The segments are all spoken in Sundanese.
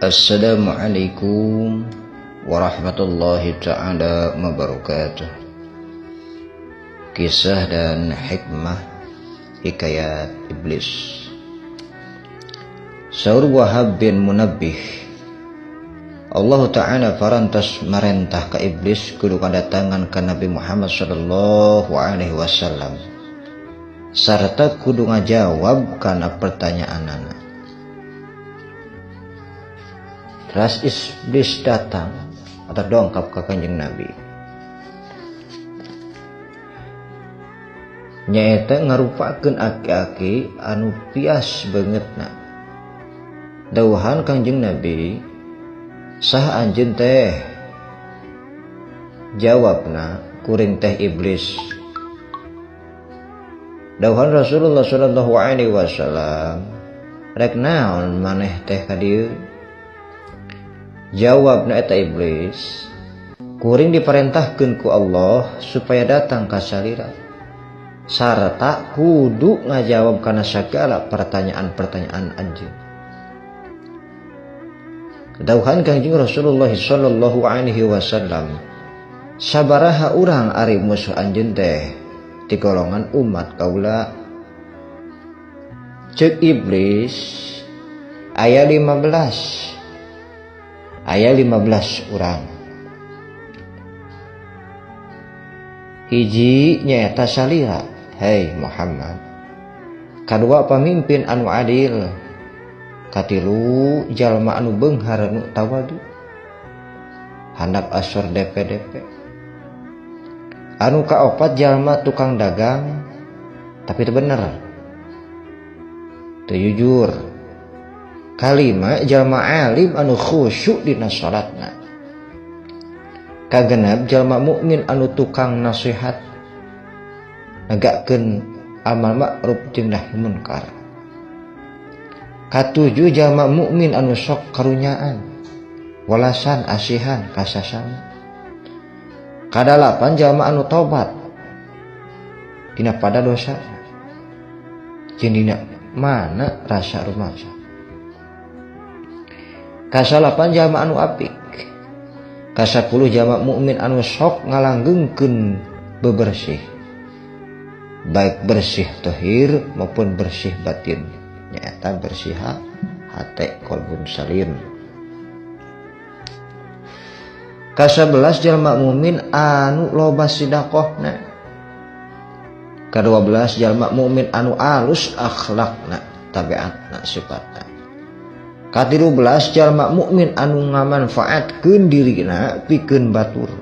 Assalamualaikum warahmatullahi ta'ala wabarakatuh. Kisah dan hikmah hikayat iblis. Saur Wahab bin Munabbih, Allah Ta'ala parantos marentah ka iblis kudu kadatangan ka Nabi Muhammad sallallahu alaihi wasallam sarta kudu ngajawab kana pertanyaanana. Teras iblis datang atau dongkap ka Kanjeng Nabi. Nyaeta ngarupakeun aki-aki anu pias beungeutna. Dawuhan Kanjeng Nabi, "Saha anjeun teh?" Jawabna, "Kuring teh iblis." Dawuhan Rasulullah sallallahu alaihi wasallam, "Rek naon maneh teh ka dieu?" Jawabna eta iblis, "Kuring diperintahkeun ku Allah supaya datang ka salira sarta kudu ngajawab kana sagala pertanyaan-pertanyaan anjeun." Dawuhan Kangjeng Rasulullah sallallahu alaihi wasallam, "Sabaraha urang ari musuh anjeun teh ti golongan umat kaula?" Ceuk iblis, "Aya 15." Aya 15 urang. Hiji nyaeta salira, "Hei Muhammad." Kadua pamimpin anu adil. Katilu jalma anu beunghar nu tawadu. Handap asor DPDP. Anu kaopat jalma tukang dagang tapi teu bener, teu jujur. Kalima jalma alim anu khusyuk dina salatna. Kagenep jalma mukmin anu tukang nasihat, negakkeun amal ma'ruf jeung nahi munkar. Katujuh jalma mukmin anu sok karunyaan, walasan asihan ka sasama. Kadalapan jalma anu tobat dina pada dosa jeung dina mana rasa rumasa. Kasalapan jalma anu apik. Kasapuluh jalma mukmin anu sok ngalanggengkeun bebersih, baik bersih tohir maupun bersih batin, nyaeta bersih hate kolbun salim. Kasabelas jalma mukmin anu loba sedekahna. Kadua belas jalma mukmin anu alus akhlakna, tabiatna, sifatna. Katilu belas jalma mukmin anu ngamanfaatkeun dirina pikeun batur.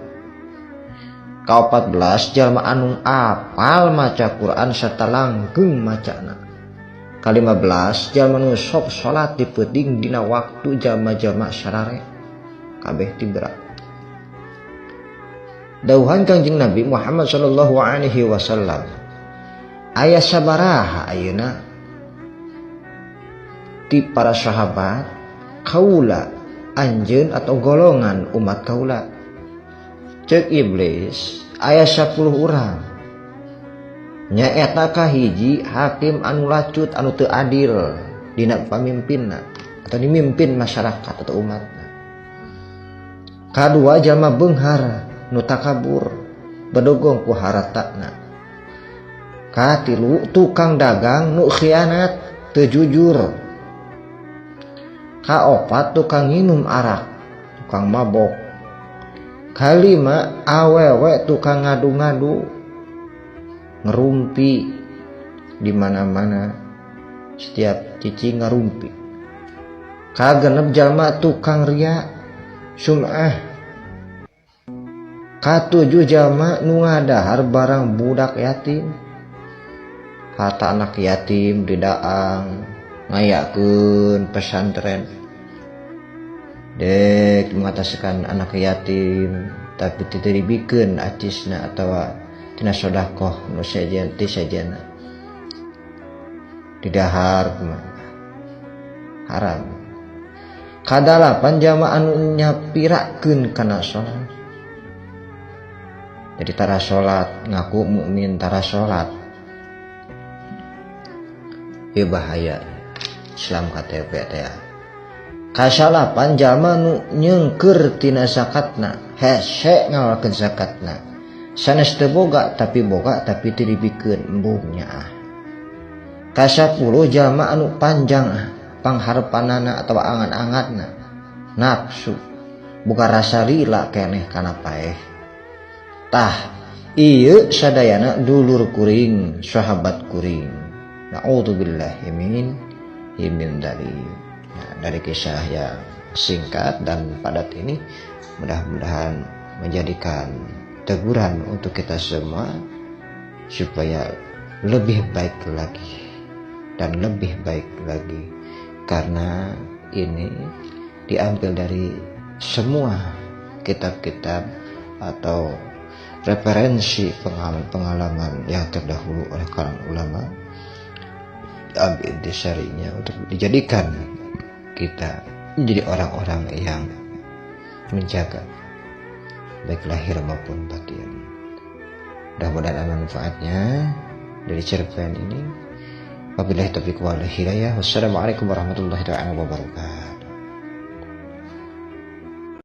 Kaopat belas jalma anu apal maca Quran serta langgeng macana. Kalima belas jalma nu sok salat di peuting dina waktu jalma-jalma sarare kabeh tibra. Dawuhan Kangjeng Nabi Muhammad sallallahu alaihi wasallam, "Aya sabaraha ayeuna ti para sahabat kaula anjeun atau golongan umat kaula?" Ceuk iblis, "Aya 10 urang." Nyaeta kahiji hakim anu lacut, anu teu adil dina pamimpinna atau dimimpin masyarakat atau umatna. Kadua jalma beunghar nu takabur, bedogong ku haratana. Katilu tukang dagang nu khianat, teu jujur. Kaopat tukang nginum arak, tukang mabok. Kalima awewe tukang ngadu-ngadu, ngerumpi di mana-mana, setiap cici ngerumpi. Kagenep jalma tukang ria, sum'ah. Katujuh jalma nu ngadahar barang budak yatim, harta anak yatim didaang, ngayakeun pesantren dek mengataskan anak yatim tapi tidak dibikeun acisna atawa tina sedekah nu sejen ti sejena didahar kumaha haram. Kadalapan jalma anu nyapirakeun kana salat, jadi tara salat, ngaku mukmin tara salat, ieu bahaya. Islam KTP teh. Kasalapan jalma nu nyengker tina zakatna, hese ngaluarkeun zakatna. Sanes teu boga tapi boga tapi teu dibikeun embung nyaah. Kasapuluh jalma anu panjang pangharepanana atawa angan-anganna nafsu buka rasa lila keneh kana paeh. Tah ieu sadayana dulur kuring sahabat kuring. Na'udzubillahi min dzalik. Nah, dari kisah yang singkat dan padat ini mudah-mudahan menjadikan teguran untuk kita semua supaya lebih baik lagi dan lebih baik lagi, karena ini diambil dari semua kitab-kitab atau referensi pengalaman-pengalaman yang terdahulu oleh kalangan ulama, diambil intisarinya untuk dijadikan kita menjadi orang-orang yang menjaga baik lahir maupun batin. Mudah-mudahan ada manfaatnya dari cerpen ini. Wabillahi taufiq wal hidayah. Wassalamualaikum warahmatullahi wabarakatuh.